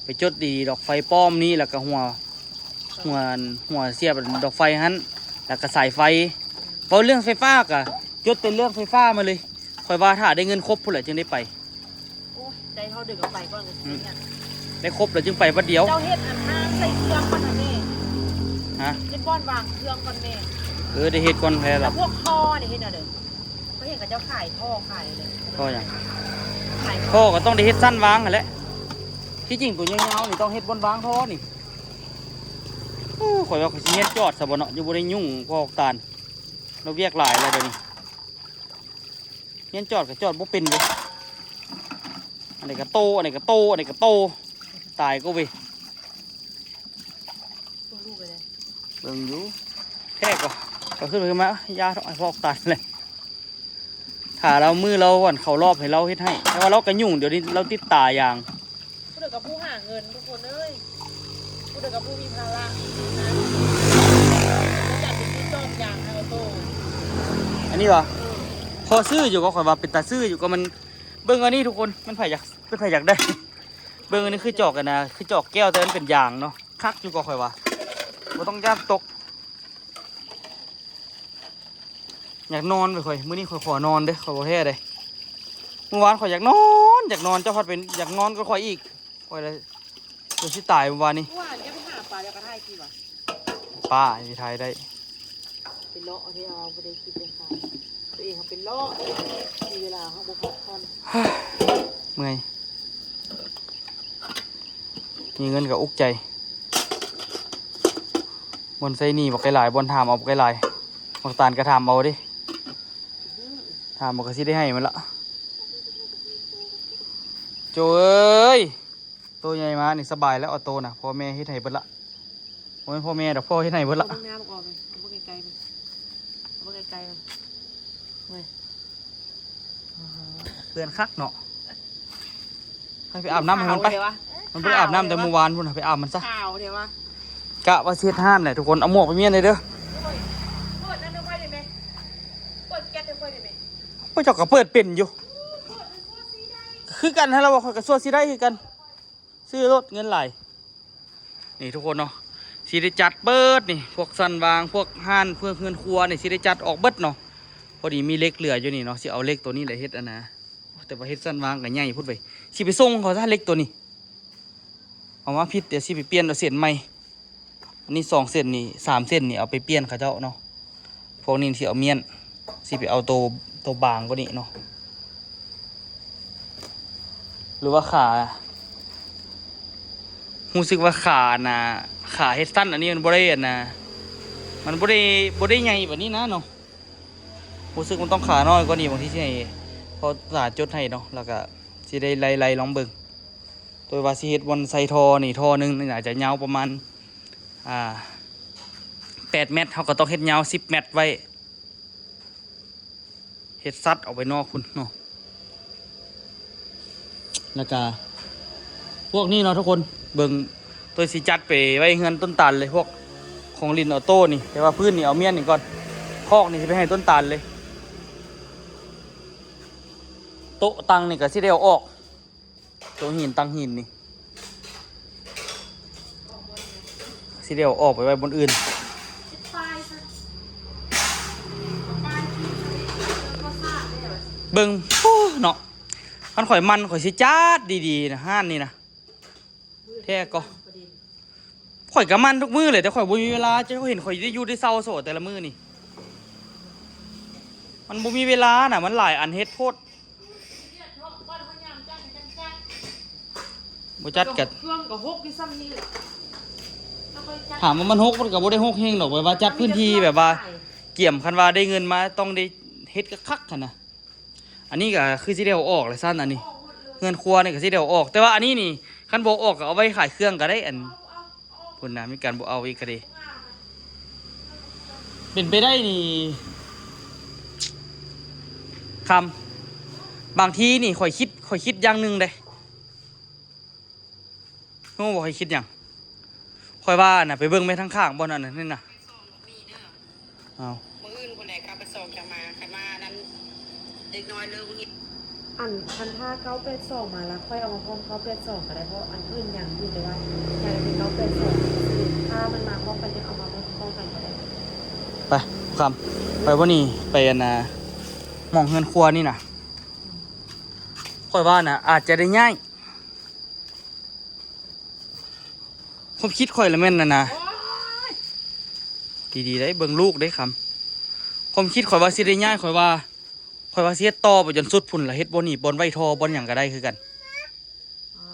ໄປຈົດດີດອກໄຟປ້ອມນີ້ ແລ້ວກະຫົວ ຫົວ ຫົວສຽບດອກໄຟຫັ້ນ ແລ້ວກະສາຍໄຟ. ເວົ້າເລື່ອງໄຟຟ້າກະຈົດແຕ່ເລື່ອງໄຟຟ້າມາເລີຍ. ຂ້ອຍວ່າຖ້າໄດ້ເງິນຄົບພຸ້ນແຫຼະຈຶ່ງໄດ້ໄປ. ໂອ້ຍ ໄດ້ເທົ່າເດີກກໍໄປກ່ອນ. ອືມ ໄດ້ຄົບແລ້ວຈຶ່ງໄປບັດດຽວ. ເຈົ້າເຮັດອັນຫ້າງໃສ່ເຄື່ອງກ່ອນນະແມ່. ຮະ? ເຮັດບ່ອນວາງເຄື່ອງກ່ອນແມ່. ເອີ ໄດ້ເຮັດກ່ອນແທ້ລະ. ແລ້ວພວກທໍ່ນີ້ເຮັດແນວໃດ? ຂ້ອຍເຫັນເຂົາເຈົ້າຂາຍທໍ່ຂາຍເລີຍ. ທໍ່ຫຍັງ? ຂາຍທໍ່. ທໍ່ກໍຕ້ອງໄດ້ເຮັດຊັ້ນວາງຫັ້ນແຫຼະ. ທີ່ຈິງຕົວຍາວໆນີ້ຕ້ອງເຮັດບ່ອນວາງທໍ່ນີ້. ໂອ້ ຂ້ອຍວ່າຂ້ອຍຊິຮຽນຈອດຊະບໍ່ເນາະ ຢູ່ບໍ່ໄດ້ຫຍຸ້ງພວກຕານ. ລາວວຽກຫຼາຍແລ້ວດຽວນີ້. ຮຽນຈອດກໍຈອດບໍ່ເປັນເວີຍ. ອັນນີ້ກໍໂຕ ອັນນີ້ກໍໂຕ ອັນນີ້ກໍໂຕ. ຕາຍກະເວີຍ. ເບິ່ງລູກໄປເລີຍ. ເບິ່ງຢູ່. ແທ້ກໍ ກໍຂຶ້ນໄປຂຶ້ນມາ ຢ່າເຖາະ ໃຫ້ພວກຕາຍເລີຍ. ຖ້າລາວ ມື້ລາວ ອັນ ເຂົ້າລອບໃຫ້ລາວເຮັດໃຫ້. ແຕ່ວ່າລາວກໍຫຍຸ້ງ ດຽວນີ້ລາວຕິດຕາຢາງ. ຜູ້ໃດກໍຜູ້ຫາເງິນທຸກຄົນເອີຍ. ຜູ້ໃດກໍຜູ້ມີພາລະນະ. ຈັດເປັນທີ່ຈອບຢາງໃຫ້ໂຕ. ອັນນີ້ຫວາ? ເອີ. ພໍຊື້ຢູ່ກໍ ຂ້ອຍວ່າເປັນຕາຊື້ຢູ່ ກໍມັນ ເບິ່ງອັນນີ້ທຸກຄົນ ມັນໃຜຢາກ ເປັນໃຜຢາກໄດ້. ເບິ່ງອັນນີ້ຄືຈອກກັນນະ ຄືຈອກແກ້ວ ແຕ່ມັນເປັນຢາງເນາະ. ຄັກຢູ່ກໍ ຂ້ອຍວ່າ ບໍ່ຕ້ອງຢ້ານຕົກ. ຢາກນອນເວີຍຂ້ອຍ ມື້ນີ້ຂ້ອຍຂໍນອນເດີ້ ຂ້ອຍບໍ່ແພ້ເດ້. ມື້ວານຂ້ອຍຢາກນອນ ຢາກນອນ ເຈົ້າພັດເປັນຢາກນອນກວ່າຂ້ອຍອີກ. ຂ້ອຍລະ ຈົນຊິຕາຍມື້ວານນີ້. ເມື່ອວານຈະໄປຫາປາ ແລ້ວກໍຖ່າຍຄລິບຫວາ? ປາຊິຖ່າຍໄດ້ ໄປເລາະ ທີ່ເຮົາບໍ່ໄດ້ຄິດໄດ້ຝັນ ຕົວເອງເຮົາໄປເລາະ ມີເວລາເຮົາບໍ່ພັກຜ່ອນ. ເມື່ອຍ ມີເງິນກໍອຸກໃຈ. ບ່ອນໃຊ້ໜີ້ບັກຫຼາຍໆ ບ່ອນຖາມເອົາບັກຫຼາຍໆ. ບັກຕານກໍຖາມເອົາເດ້ ຖາມເອົາກໍຊິໄດ້ໃຫ້ມັນລະ. ໂຈ້ເອີຍ ໂຕໃຫຍ່ມານີ້ສະບາຍແລ້ວ ອອໂຕ້ນະ ພໍ່ແມ່ເຮັດໃຫ້ເບິດລະ. ບໍ່ແມ່ນພໍ່ແມ່ດອກ ພໍ່ເຮັດໃຫ້ເບິດລະ. ເອົາເບິ່ງໜ້າມັນອອກເລີຍ ເອົາເບິ່ງໄກໆ ເບິ່ງ ເອົາເບິ່ງໄກໆ ເບິ່ງ. ເປື້ອນຄັກເນາະ. ໃຫ້ໄປອາບນ້ຳໃຫ້ມັນໄປ. ຂາວແທ້ວະ. ມັນບໍ່ໄດ້ອາບນ້ຳແຕ່ມື້ວານພຸ້ນນະ ໄປອາບມັນຊະ. ຂາວແທ້ວະ. ກະວ່າຊິເຮັດຮ້ານແຫຼະທຸກຄົນ. ເອົາໝວກໄປມ້ຽນເດີ. ໂອ້ຍ ເປີດນັ້ນໃຫ້ຂ້ອຍໄດ້ແມ? ເປີດແກັສໃຫ້ຂ້ອຍໄດ້ແມ? ໂອ້ຍ ເຈົ້າກໍເປີດເປັນຢູ່. ເປີດໃຫ້ຂ້ອຍຊິໄດ້. ຄືກັນຫັ້ນລະວ່າ ຂ້ອຍກໍຊົ່ວຊິໄດ້ຄືກັນ. ຊື້ໂລດ ເງິນຫຼາຍ. ນີ້ທຸກຄົນເນາະ ຊິໄດ້ຈັດເບິດນີ້ ພວກຊັ້ນວາງ ພວກຮ້ານ ເພື່ອເຮືອນຄົວນີ້ ຊິໄດ້ຈັດອອກເບິດເນາະ. ພໍດີມີເຫຼັກເຫຼືອຢູ່ນີ້ເນາະ ຊິເອົາເຫຼັກໂຕນີ້ແຫຼະເຮັດອັນນາ ແຕ່ວ່າເຮັດຊັ້ນວາງກໍໃຫຍ່ໂພດເວີຍ. ຊິໄປສົ່ງເຂົາຊະ ເຫຼັກໂຕນີ້ ເອົາມາຜິດ ດຽວຊິໄປປ່ຽນເອົາເສັ້ນໃໝ່. ອັນນີ້ສອງເສັ້ນນີ້ ສາມເສັ້ນນີ້ ເອົາໄປປ່ຽນເຂົາເຈົ້າເນາະ. ພວກນີ້ຊິເອົາມ້ຽນ ຊິໄປເອົາໂຕ ໂຕບາງກວ່ານີ້ເນາະ. ຫຼືວ່າຂາ ຮູ້ສຶກວ່າຂາອັນນາ ຂາເຮັດສັ້ນອັນນີ້ມັນບໍ່ໄດ້ອັນນາ ມັນບໍ່ໄດ້ ບໍ່ໄດ້ໃຫຍ່ປານນີ້ນະເນາະ. ຮູ້ສຶກມັນຕ້ອງຂານ້ອຍກວ່ານີ້ ບາງທີຊິໃຫ້ພໍ່ຕາຈົດໃຫ້ເນາະ ແລ້ວກະຊິໄດ້ໄລ່ໆລອງເບິ່ງ. ໂດຍວ່າຊິເຮັດບ່ອນໃສ່ທໍ່ນີ້ ທໍ່ໜຶ່ງນີ້ອາດຈະຍາວປະມານ ອ່າ ແປດແມັດ ເຮົາກໍຕ້ອງເຮັດຍາວສິບແມັດໄວ້ ເຮັດຊັດອອກໄປນອກພຸ້ນເນາະ. ແລ້ວກະພວກນີ້ເນາະທຸກຄົນ ເບິ່ງ ໂຕຊິຈັດໄປໄວ້ເຮືອນຕົ້ນຕານເລີຍ ພວກຂອງຫຼິ້ນອອໂຕ້ນີ້. ແຕ່ວ່າພື້ນນີ້ເອົາມ້ຽນນີ້ກ່ອນ ຄອກນີ້ຊິໄປໃຫ້ຕົ້ນຕານເລີຍ. ໂຕະຕັ່ງນີ້ກໍຊິໄດ້ເອົາອອກ ໂຕະຫີນ ຕັ່ງຫີນນີ້ ຊິໄດ້ເອົາອອກໄປໄວ້ບ່ອນອື່ນ. ເບິ່ງ ໂອ້ ເນາະ ຄັນຂ້ອຍໝັ່ນ ຂ້ອຍຊິຈັດດີໆນະ ຮ້ານນີ້ນະ. ແທ້ກໍ ຂ້ອຍກໍໝັ່ນທຸກມື້ແຫຼະ ແຕ່ຂ້ອຍບໍ່ມີເວລາ. ເຈົ້າເຫັນຂ້ອຍໄດ້ຢູ່ໄດ້ເຊົາໂສແຕ່ລະມື້ນີ້ ມັນບໍ່ມີເວລານະ ມັນຫຼາຍອັນເຮັດໂພດ. ບໍ່ຈັດກໍ ເຄື່ອງກໍຫົກຢູ່ຊ່ຳນີ້ແຫຼະ. ຖາມວ່າມັນຫົກ ມັນກໍບໍ່ໄດ້ຫົກແຮງດອກ ແບບວ່າຈັດພື້ນທີ່ແບບວ່າກຽມ ຄັນວ່າໄດ້ເງິນມາຕ້ອງໄດ້ເຮັດຄັກໆຫັ້ນນະ. ອັນນີ້ກໍຄືຊິໄດ້ເອົາອອກແຫຼະຊັ້ນ ອັນນີ້ເຮືອນຄົວນີ້ກໍຊິໄດ້ເອົາອອກ ແຕ່ວ່າອັນນີ້ນີ້ ຄັນບໍ່ເອົາອອກກໍເອົາໄວ້ຂາຍເຄື່ອງກໍໄດ້. ອັນ ພຸ້ນນະ ມີການບໍ່ເອົາອີກກໍດີ. ເປັນໄປໄດ້ນີ້ ຄຳ ບາງທີນີ້ຂ້ອຍຄິດ ຂ້ອຍຄິດຢ່າງໜຶ່ງເດ້. ຮູ້ບໍ່ ຂ້ອຍຄິດຫຍັງ? ຂ້ອຍວ່ານະ ໄປເບິ່ງແມ່ທາງຂ້າງບ່ອນອັນນັ້ນນີ້ນະ. ເອົາ ມື້ອື່ນພຸ້ນແຫຼະ ເກົ້າແປດສອງຈະມາ ຄັນວ່ານັ້ນ ເດັກນ້ອຍເລີກ ອັນ ຄັນຖ້າເກົ້າແປດສອງມາລະ ຂ້ອຍເອົາມາພ້ອມເກົ້າແປດສອງກໍໄດ້ ເພາະອັນອື່ນຍັງຢູ່ ແຕ່ວ່າຢາກໄດ້ເກົ້າແປດສອງ ຖ້າມັນມາພ້ອມກັນ ຍັງເອົາມາພ້ອມກັນກໍໄດ້. ໄປ ຄຳ ໄປບໍ່ນີ້ ໄປອັນນ່າ ໝ່ອງເຮືອນຄົວນີ້ນະ ຂ້ອຍວ່ານະ ອາດຈະໄດ້ຍ້າຍ. ຄວາມຄິດຂ້ອຍລະແມ່ນນັ້ນນະ ໂອ້ຍ ດີໆ ໄດ້ເບິ່ງລູກເດ້ຄຳ. ຄວາມຄິດຂ້ອຍວ່າຊິໄດ້ຍ້າຍ ຂ້ອຍວ່າ ຂ້ອຍວ່າຊິເຮັດຕໍ່ໄປຈົນສຸດພຸ້ນລະ ເຮັດບ່ອນນີ້ ບ່ອນໄວ້ທໍ່ ບ່ອນຫຍັງກໍໄດ້ຄືກັນ. ອໍ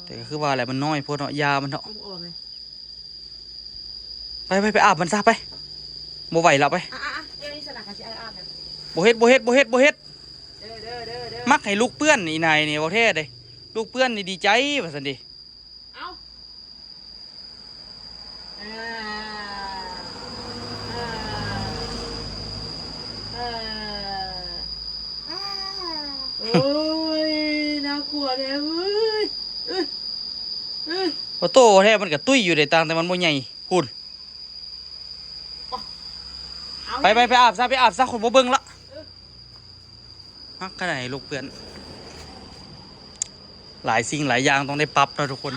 ແຕ່ກໍຄືວ່າແຫຼະ ມັນນ້ອຍໂພດເນາະ ຢ່າມັນເຖາະ. ໄປ ໄປ ໄປອາບມັນຊະ ໄປ ບໍ່ໄຫວແລ້ວ ໄປ. ອ່ະໆໆ ດຽວນີ້ສະນະ ກະຊິອາບນະ. ບໍ່ເຮັດ ບໍ່ເຮັດ ບໍ່ເຮັດ ບໍ່ເຮັດ. ເດີ ເດີ ເດີ ເດີ ມັກໃຫ້ລູກເປື້ອນ ອີນາຍນີ້ ເວົ້າແທ້ເດ້ ລູກເປື້ອນນີ້ດີໃຈວ່າຊັ້ນເດ. ເອົ້າ ເອີ ເອີ ເອີ ໂອ້ຍ ໜ້າກົວແທ້ເວີຍ. ເອີ ເອີ ໂອ້ ໂຕແທ້ ມັນກະຕຸ້ຍຢູ່ເດ້ ຕ່າງແຕ່ມັນບໍ່ໃຫຍ່ພຸ້ນ. ເອົາ ໄປ ໄປ ໄປອາບຊະ ໄປອາບຊະ ຂ້ອຍບໍ່ເບິ່ງລະ. ເອີ ມັກຂະໜາດໃດລູກເປື້ອນ ຫຼາຍສິ່ງຫຼາຍຢ່າງຕ້ອງໄດ້ປັບເນາະທຸກຄົນ.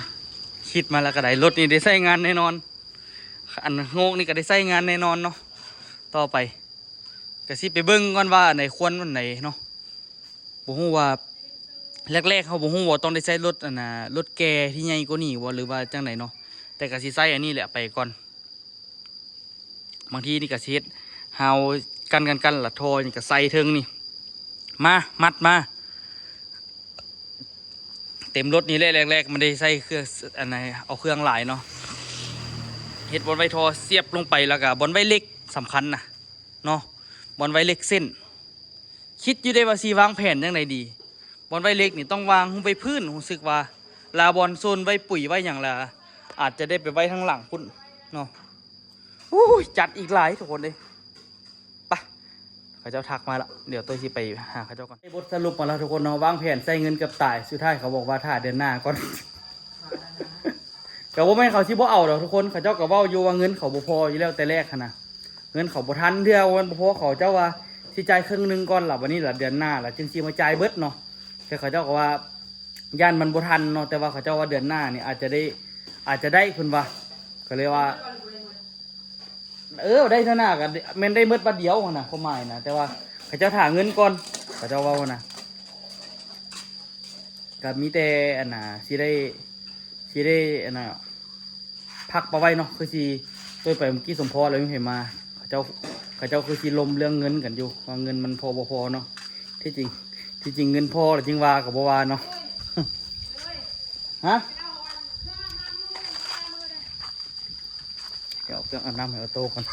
ຄິດມາແລ້ວກໍໄດ້ ລົດນີ້ໄດ້ໃຊ້ງານແນ່ນອນ ອັນໂຮກນີ້ກໍໄດ້ໃຊ້ງານແນ່ນອນເນາະ. ຕໍ່ໄປກໍຊິໄປເບິ່ງກ່ອນວ່າອັນໃດຄວນອັນໃດເນາະ. ບໍ່ຮູ້ວ່າ ແລກໆ ເຮົາບໍ່ຮູ້ວ່າຕ້ອງໄດ້ໃຊ້ລົດອັນນ່າ ລົດແກ່ທີ່ໃຫຍ່ກວ່ານີ້ບໍ່ ຫຼືວ່າຈັ່ງໃດເນາະ. ແຕ່ກໍຊິໃຊ້ອັນນີ້ແຫຼະໄປກ່ອນ. ບາງທີນີ້ກໍຊິເຮັດຮາວກັນ ກັນ ກັນ ລະທໍ່ນີ້ກໍໃສ່ເທິງນີ້ ມາ ມັດມາ ເຕັມລົດນີ້ແຫຼະ. ແລກໆ ມັນໄດ້ໃຊ້ເຄື່ອງ ອັນໃດ ເອົາເຄື່ອງຫຼາຍເນາະ. ເຮັດບ່ອນໄວ້ທໍ່ສຽບລົງໄປ ແລ້ວກໍບ່ອນໄວ້ເຫຼັກສຳຄັນນະເນາະ ບ່ອນໄວ້ເຫຼັກເສັ້ນ. ຄິດຢູ່ເດ້ວ່າຊິວາງແຜນຈັ່ງໃດດີ. ບ່ອນໄວ້ເຫຼັກນີ້ຕ້ອງວາງໄວ້ພື້ນ ຮູ້ສຶກວ່າ ລາບ່ອນໂຊນໄວ້ປຸ໋ຍໄວ້ຫຍັງລະ ອາດຈະໄດ້ໄປໄວ້ທາງຫຼັງພຸ້ນເນາະ. ໂອ້ຍ ຈັດອີກຫຼາຍທຸກຄົນເອີຍ. ໄປ ເຂົາເຈົ້າທັກມາລະ ດຽວໂຕ້ຊິໄປຫາເຂົາເຈົ້າກ່ອນ. ໄດ້ບົດສະຫຼຸບມາແລ້ວທຸກຄົນເນາະ ວາງແຜນໃຊ້ເງິນເກືອບຕາຍ ສຸດທ້າຍເຂົາບອກວ່າຖ້າເດືອນໜ້າກ່ອນ. ກໍບໍ່ແມ່ນເຂົາຊິບໍ່ເອົາດອກທຸກຄົນ ເຂົາເຈົ້າກໍເວົ້າຢູ່ວ່າເງິນເຂົາບໍ່ພໍຢູ່ແລ້ວແຕ່ແລກຫັ້ນນະ ເງິນເຂົາບໍ່ທັນເທື່ອ ບໍ່ແມ່ນບໍ່ພໍ ເຂົາເຈົ້າວ່າຊິຈ່າຍເຄິ່ງໜຶ່ງກ່ອນລະ ບັດນີ້ລະເດືອນໜ້າລະຈຶ່ງຊິມາຈ່າຍເບິດເນາະ. ແຕ່ເຂົາເຈົ້າກໍວ່າຢ້ານມັນບໍ່ທັນເນາະ ແຕ່ວ່າເຂົາເຈົ້າວ່າເດືອນໜ້ານີ້ອາດຈະໄດ້ ອາດຈະໄດ້ເພິ່ນວ່າ ກໍເລີຍວ່າ ເອີ ໄດ້ເທື່ອໜ້າກໍແມ່ນໄດ້ໝົດບັດດຽວຫັ້ນນະ ຄວາມໝາຍນະ ແຕ່ວ່າເຂົາເຈົ້າຖ້າເງິນກ່ອນ ເຂົາເຈົ້າເວົ້ານະ ກໍມີແຕ່ອັນນ່າ ຊິໄດ້ ຊິໄດ້ອັນນ່າ ພັກປະໄວ້ເນາະ ຄືຊິໂດຍໄປເມື່ອກີ້ສົມພໍແລ້ວຍັງໃຜມາ ເຂົາເຈົ້າ ເຂົາເຈົ້າຄືຊິລົມເລື່ອງເງິນກັນຢູ່ ວ່າເງິນມັນພໍບໍ່ພໍເນາະ. ທີ່ຈິງ ທີ່ຈິງເງິນພໍລະຈຶ່ງວ່າກໍບໍ່ວ່າເນາະ ຮະ ດຽວເອົາເຄື່ອງອາບນ້ຳໃຫ້ອອໂຕ້ກ່ອນ.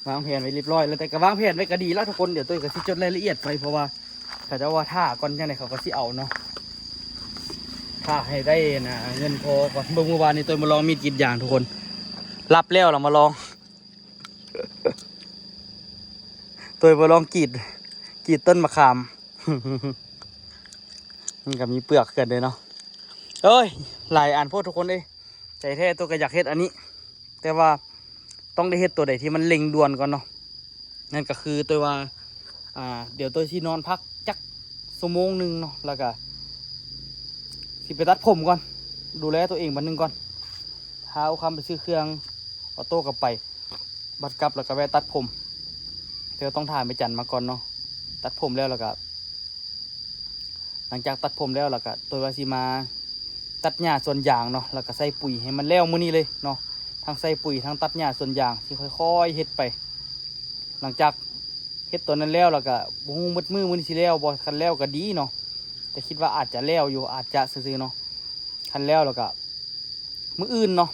ວາງແຜນໄວ້ຮຽບຮ້ອຍແລ້ວ ແຕ່ກໍວາງແຜນໄວ້ກໍດີລະທຸກຄົນ. ດຽວໂຕ້ກໍຊິຈົດລາຍລະອຽດໄວ້ ເພາະວ່າເຂົາເຈົ້າວ່າຖ້າກ່ອນ ຈັ່ງໃດເຂົາກໍຊິເອົາເນາະ ຖ້າໃຫ້ໄດ້ນະ ເງິນພໍກ່ອນ. ເບິ່ງມື້ວານນີ້ໂຕ້ມາລອງມີດກຣີດຢາງທຸກຄົນ ລັບແລ້ວລະມາລອງ ໂຕ້ມາລອງກຣີດ ກຣີດຕົ້ນມະຂາມ ມັນກໍມີເປືອກຄືກັນເດ້ເນາະ. ໂອ້ຍ ຫຼາຍອັນໂພດທຸກຄົນເອີຍ ໃຈແທ້ໂຕ້ກໍຢາກເຮັດອັນນີ້ ແຕ່ວ່າຕ້ອງໄດ້ເຮັດໂຕໃດທີ່ມັນເລັ່ງດ່ວນກ່ອນເນາະ. ນັ້ນກໍຄືໂຕ້ວ່າ ອ່າ ດຽວໂຕ້ຊິນອນພັກຈັກຊົ່ວໂມງໜຶ່ງເນາະ ແລ້ວກໍຊິໄປຕັດຜົມກ່ອນ ດູແລໂຕເອງບັດໜຶ່ງກ່ອນ ພາອຸຄຳໄປຊື້ເຄື່ອງ ອອໂຕ້ກໍໄປ ບັດກັບແລ້ວກໍແວະຕັດຜົມ ແຕ່ວ່າຕ້ອງຖ້າແມ່ຈັນມາກ່ອນເນາະ. ຕັດຜົມແລ້ວ ແລ້ວກໍ ຫຼັງຈາກຕັດຜົມແລ້ວ ແລ້ວກໍໂຕ້ວ່າຊິມາຕັດຫຍ້າສວນຢາງເນາະ ແລ້ວກໍໃສ່ປຸຍໃຫ້ມັນແລ້ວມື້ນີ້ເລີຍເນາະ. ທັງໃສ່ປຸຍ ທັງຕັດຫຍ້າສວນຢາງ ຊິຄ່ອຍໆເຮັດໄປ. ຫຼັງຈາກເຮັດຕົວນັ້ນແລ້ວ ແລ້ວກໍບໍ່ຮູ້ໝົດມື້ມື້ນີ້ຊິແລ້ວບໍ່ ຄັນແລ້ວກໍດີເນາະ ແຕ່ຄິດວ່າອາດຈະແລ້ວຢູ່ ອາດຈະຊື່ໆເນາະ. ຄັນແລ້ວ ແລ້ວກໍ ມື້ອື່ນເນາະ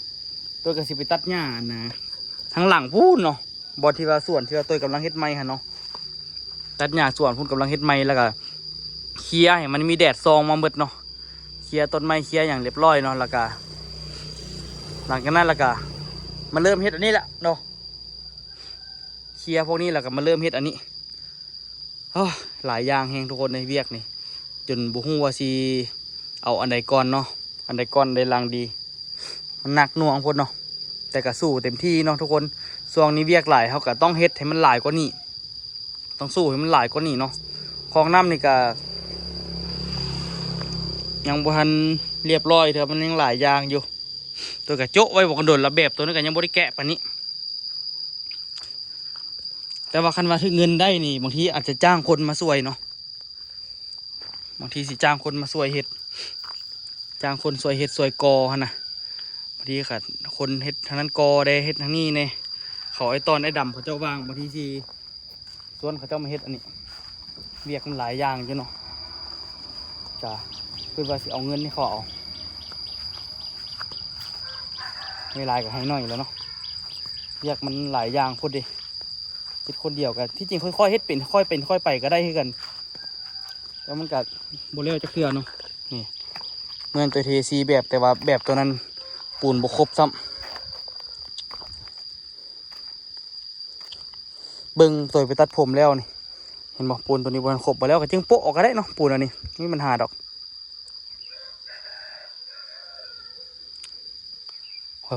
ໂຕ້ກໍຊິໄປຕັດຫຍ້າອັນນະ ທາງຫຼັງພຸ້ນເນາະ ບ່ອນທີ່ວ່າສວນທີ່ວ່າໂຕ້ກຳລັງເຮັດໃໝ່ຫັ້ນເນາະ. ຕັດຫຍ້າສວນພຸ້ນກຳລັງເຮັດໃໝ່ ແລ້ວກໍເຄຍໃຫ້ມັນມີແດດສ່ອງມາໝົດເນາະ ເຄຍຕົ້ນໄມ້ເຄຍຫຍັງຮຽບຮ້ອຍເນາະ. ແລ້ວກໍ ຫຼັງຈາກນັ້ນແລ້ວກໍມາເລີ່ມເຮັດອັນນີ້ແຫຼະເນາະ ເຄຍພວກນີ້ແລ້ວກໍມາເລີ່ມເຮັດອັນນີ້. ໂອ້ ຫຼາຍຢ່າງແຮງທຸກຄົນເອີຍ ວຽກນີ້ ຈົນບໍ່ຮູ້ວ່າຊິເອົາອັນໃດກ່ອນເນາະ ອັນໃດກ່ອນ ອັນໃດຫຼັງດີ ມັນໜັກໜ່ວງໂພດເນາະ. ແຕ່ກໍສູ້ເຕັມທີ່ເນາະທຸກຄົນ ຊ່ວງນີ້ວຽກຫຼາຍ ເຮົາກໍຕ້ອງເຮັດໃຫ້ມັນຫຼາຍກວ່ານີ້ ຕ້ອງສູ້ໃຫ້ມັນຫຼາຍກວ່ານີ້ເນາະ. ຄອງນ້ຳນີ້ກໍຍັງບໍ່ທັນຮຽບຮ້ອຍເທື່ອ ມັນຍັງຫຼາຍຢ່າງຢູ່. ໂຕກໍໂຈະໄວ້ບໍ່ກັນດົນລະ ແບບໂຕນີ້ກໍຍັງບໍ່ໄດ້ແກະປານນີ້. ແຕ່ວ່າຄັນວ່າຖືກເງິນໄດ້ນີ້ ບາງທີອາດຈະຈ້າງຄົນມາຊ່ວຍເນາະ ບາງທີຊິຈ້າງຄົນມາຊ່ວຍເຮັດ ຈ້າງຄົນຊ່ວຍເຮັດຊ່ວຍກໍ່ຫັ້ນນະ. ບາງທີກໍຄົນເຮັດທາງນັ້ນກໍ່ແດ່ ເຮັດທາງນີ້ແດ່ ເຂົາໄອ້ຕອນໄອ້ດຳເຂົາເຈົ້າວ່າງ ບາງທີຊິ ຊວນເຂົາເຈົ້າມາເຮັດອັນນີ້ ວຽກມັນຫຼາຍຢ່າງຢູ່ເນາະ. ຈະຄິດວ່າຊິເອົາເງິນໃຫ້ເຂົາເອົາ ໃຫ້ຫຼາຍກໍໃຫ້ໜ້ອຍແຫຼະເນາະ ວຽກມັນຫຼາຍຢ່າງໂພດເດ. ເຮັດຄົນດຽວກໍ ທີ່ຈິງຄ່ອຍໆເຮັດເປັນ ຄ່ອຍເປັນຄ່ອຍໄປກໍໄດ້ຄືກັນ ແຕ່ມັນກໍບໍ່ແລ້ວຈັກເທື່ອເນາະ. ນີ້ ເໝືອນໂຕເທສີ່ແບບ ແຕ່ວ່າແບບໂຕນັ້ນປູນບໍ່ຄົບຊ້ຳ. ເບິ່ງໂຕໄປຕັດຜົມແລ້ວນີ້ ເຫັນບໍ່ ປູນໂຕນີ້ບໍ່ທັນຄົບ ບໍ່ແລ້ວກໍຈຶ່ງໂປະອອກກໍໄດ້ເນາະ ປູນອັນນີ້ ບໍ່ມີບັນຫາດອກ.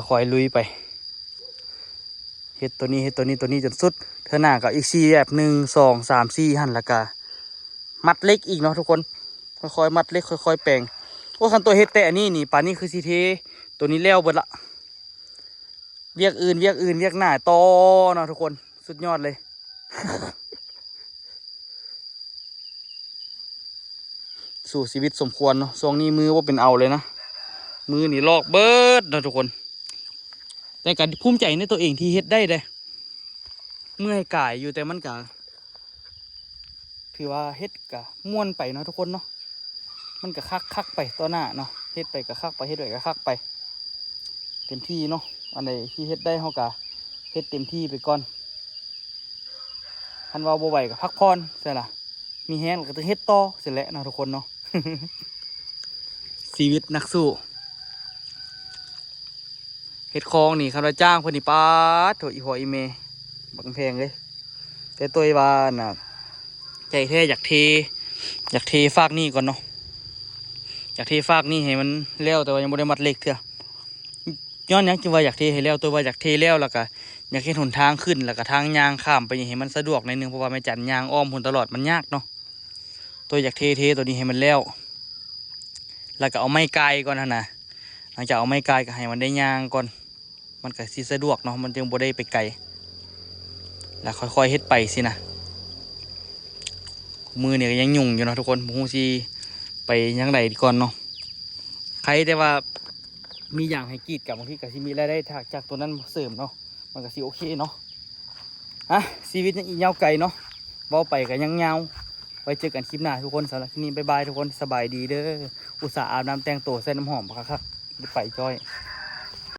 ຄ່ອຍໆລຸຍໄປ ເຮັດໂຕນີ້ ເຮັດໂຕນີ້ ໂຕນີ້ຈົນສຸດ ເທື່ອໜ້າກໍອີກສີ່ແບບ ໜຶ່ງ ສອງ ສາມ ສີ່ ຫັ້ນ ແລ້ວກໍມັດເຫຼັກອີກເນາະທຸກຄົນ ຄ່ອຍໆມັດເຫຼັກ ຄ່ອຍໆແປງ. ໂອ້ ຄັນໂຕເຮັດແຕ່ອັນນີ້ນີ້ ປານນີ້ຄືຊິເທໂຕນີ້ແລ້ວເບິດລະ. ວຽກອື່ນ ວຽກອື່ນ ວຽກໜ້າຕໍ່ເນາະທຸກຄົນ ສຸດຍອດເລີຍ. ສູ້ຊີວິດສົມຄວນເນາະ ຊ່ວງນີ້ມືບໍ່ເປັນເອົາເລີຍນະ ມືນີ້ລອກເບິດເນາະທຸກຄົນ. ແຕ່ກໍພູມໃຈໃນຕົວເອງທີ່ເຮັດໄດ້ເດ້ ເມື່ອຍກາຍຢູ່ ແຕ່ມັນກໍ ຖືວ່າເຮັດກະມ່ວນໄປເນາະທຸກຄົນເນາະ ມັນກະຄັກໆໄປຕໍ່ໜ້າເນາະ ເຮັດໄປກະຄັກໄປ ເຮັດໄປກະຄັກໄປ ເຕັມທີ່ເນາະ. ອັນໃດທີ່ເຮັດໄດ້ເຮົາກະເຮັດເຕັມທີ່ໄປກ່ອນ ຄັນວ່າບໍ່ໄຫວກະພັກຜ່ອນຊັ້ນລະ ມີແຮງລະກະຕ້ອງເຮັດຕໍ່ຊີ້ແຫຼະເນາະທຸກຄົນເນາະ. ຊີວິດນັກສູ້ ເຮັດຄອງນີ້ ຄັນວ່າຈ້າງເພິ່ນນີ້ ປາດໂທ້ ອີພໍ່ອີແມ່ ບັກກຳແພງເລີຍ. ແຕ່ໂຕຍວ່ານະ ໃຈແທ້ຢາກເທ ຢາກເທຟາກນີ້ກ່ອນເນາະ ຢາກເທຟາກນີ້ໃຫ້ມັນແລ້ວ ແຕ່ວ່າຍັງບໍ່ໄດ້ມັດເຫຼັກເທື່ອ. ຍ້ອນຫຍັງຈຶ່ງວ່າຢາກເທໃຫ້ແລ້ວ? ໂຕຍວ່າຢາກເທແລ້ວ ແລ້ວກະຢາກເຮັດຫົນທາງຂຶ້ນ ແລ້ວກະທາງຍ່າງຂ້າມໄປນີ້ໃຫ້ມັນສະດວກໜ້ອຍໜຶ່ງ ເພາະວ່າແມ່ຈັນຍ່າງອ້ອມພຸ້ນຕະຫຼອດ ມັນຍາກເນາະ. ໂຕຍຢາກເທ ເທໂຕນີ້ໃຫ້ມັນແລ້ວ ແລ້ວກະເອົາໄມ້ກ່າຍກ່ອນຫັ້ນນະ. ຫຼັງຈາກເອົາໄມ້ກ່າຍກະໃຫ້ມັນໄດ້ຍ່າງກ່ອນ ມັນກະຊິສະດວກເນາະ ມັນຈຶ່ງບໍ່ໄດ້ໄປໄກ ແລ້ວຄ່ອຍໆເຮັດໄປຊີ້ນະ. ມື້ນີ້ກະຍັງຫຍຸ້ງຢູ່ເນາະທຸກຄົນ ບໍ່ຮູ້ຊິໄປທາງໃດກ່ອນເນາະ. ໃຄແຕ່ວ່າມີຢາງໃຫ້ກຣີດກະ ບາງທີກະຊິມີລາຍໄດ້ຈາກໂຕນັ້ນເສີມເນາະ ມັນກະຊິໂອເຄເນາະ. ອ່ະ ຊີວິດຍັງອີກຍາວໄກເນາະ ເວົ້າໄປກະຍັງຍາວ. ໄວ້ເຈີກັນຄລິບໜ້າທຸກຄົນ. ສຳລັບຄລິບນີ້ ບາຍບາຍທຸກຄົນ ສະບາຍດີເດີ. ອຸດສ່າອາບນ້ຳແຕ່ງໂຕໃສ່ນ້ຳຫອມຄັກໆ ໄປຈ້ອຍ.